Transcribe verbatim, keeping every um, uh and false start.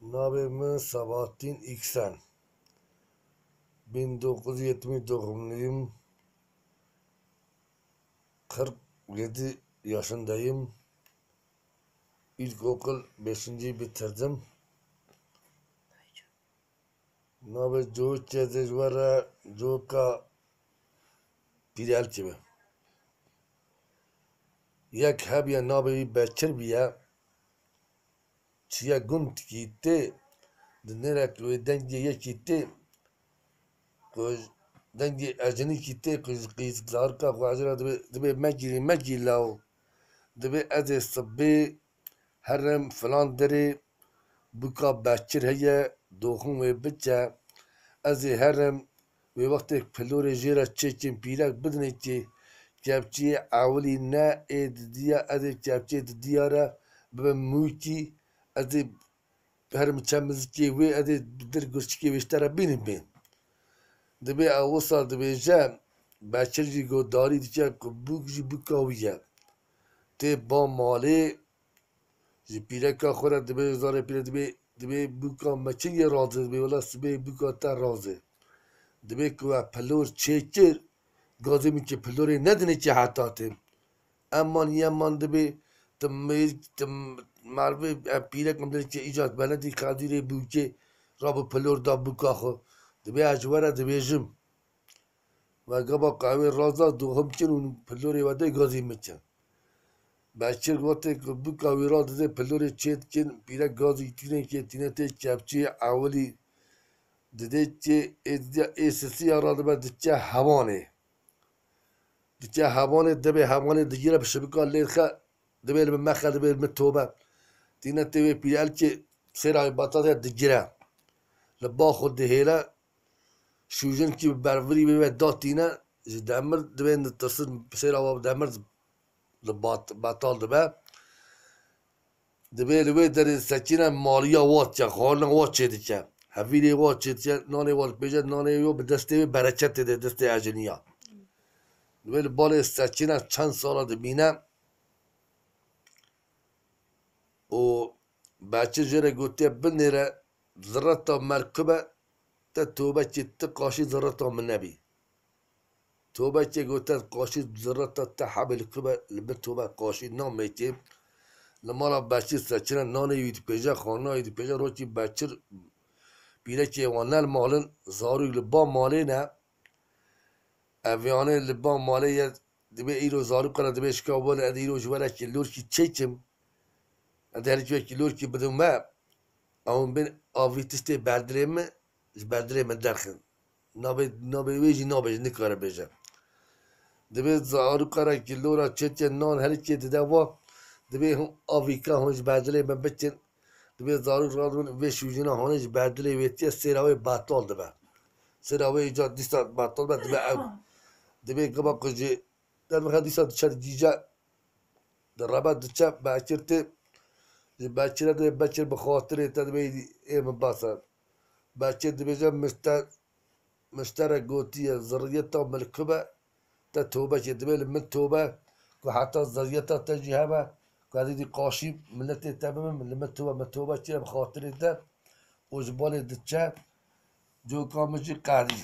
Navê min Sabahattin Îksen. Bin dokuz yüz yetmiş doğumluyum. Kırk yedi yaşındayım. İlkokul beşinci bitirdim. Navê cihokê ez ê ji we re cihoka pîrelkê be. Yek hebiye navê wî Bekir biye. Çiye gundkî tê, di nêrek wê dengê yekî tê, ku dengê ejinikî tê, ku ji qîz zarika xwe ejira dibê, dibê megirî, megî law. Dibê ez ê sibê herim filan derê, bûka Bekir heye, doxin wê biçe. Ez ê herim, wê wextê pilorê jê re çêkin, pîrek bidinê kê, kepçiyê ewilî ne ê didiya, ez ê kepçiyê didiya re bibim mûkî, ez ê herim çemizikê wê, ez ê dir gurçikê wê ji te re bînim bên. Dibê ew wisa dibêje, Bekir jî godarî dike ku bûk jî bûka wî ye. Tê ba malê, ji pîreka xwe re dibê, zarê pîre dibê, dibê bûka me çi ye razê, dibê wela sibê bûka te razê. Dibê ku we pilor çêkir, gazê min ki pilorê nedinê ki heta tê. Eman yeman dibê, ti mêr, ti mervê, ev pîrek min dibê ki îcat beledî xedîrê bûkê, rabû pilor da bûka xwe. Dibê ez ji we re dibêjim. Ve gaba qehwê raza doxim kin û pilorê we de gazî min kin. Bekir wextê ku bûka wî ra didê pilorê çê dikin, pîrek gazî tîne kê tîne tê kepçiyê ewilî didê kê ê didiya ê sisiya ra dibe diçe hewanê. Diçe hewanê, dibê hewanê digire bi şibika lê dixe, dibê li min mexe, dibê li min tobe. Tîne tê wê pîrelkê sêra wê batal digire. Li ba xwe dihêle, şûjin kî bi bervirî wê ve datîne, ji demir dibên ditirsin, sêra wa demir li bat-, betal dibe. Dibê li wê derê sekîne maliya wa dike, xwarina wa çêdike. Hevîrê wa çêdike, nanê wa dipêje, nanê yo bi destê wê bereketê de, destê eciniya. Dibê li balê sekîne çend sala dibîne û Bekir jê re gotiye, binêre zireta me li ku be, te tobekê ti qaşî zireta min nebî. Tobekê gote, qaşî zireta te hebê li ku be, li min tobe qaşî namêkê. Li mala Bekir sekine nanê wî dipêje, xwarina wî dipêje, rokî Bekir pîrekê wan ne li malin, zarok li ba malê ne. Ev yanê li ba malê ye, dibê îro zarok qala dibê şika wele, ez îro ji we re kilorkî çêkim. Ez ê herî wekî lorkî bidim me, ew bên avî tiştê berdilê min, ji berdilê min derxin. Nabê, nabê wê jî nabe, jî nikare bêje. Dibê zarûka re kî lora çêtiye nan herikê dide wa, dibê hûn avîka hûn ji berdilê min bikin. Dibê zarûk radibin vê şûjîna hanê ji berdilê wê tiye sêra wê betal dibe. Sêra wê îca dîsa betal be, dibe ew. Dibê gaba ku jî derbixe dîsa diçe digîje. Di rebe diçe Bekir tê. Ji Bekirê dibê Bekir bi xatirê te dibê ê min bes e. Bekir dibêje min ji te, min ji te re gotiye zirriyeta min li ku be, te tobe kê. Dibê li min tobe ku heta zirriyeta te jî hebe, ku ez êdî qaşî miletê te bibim, li min tobe, min tobe kiriye bi xatirê te. Û ji balê diçe, coka min jî qedî.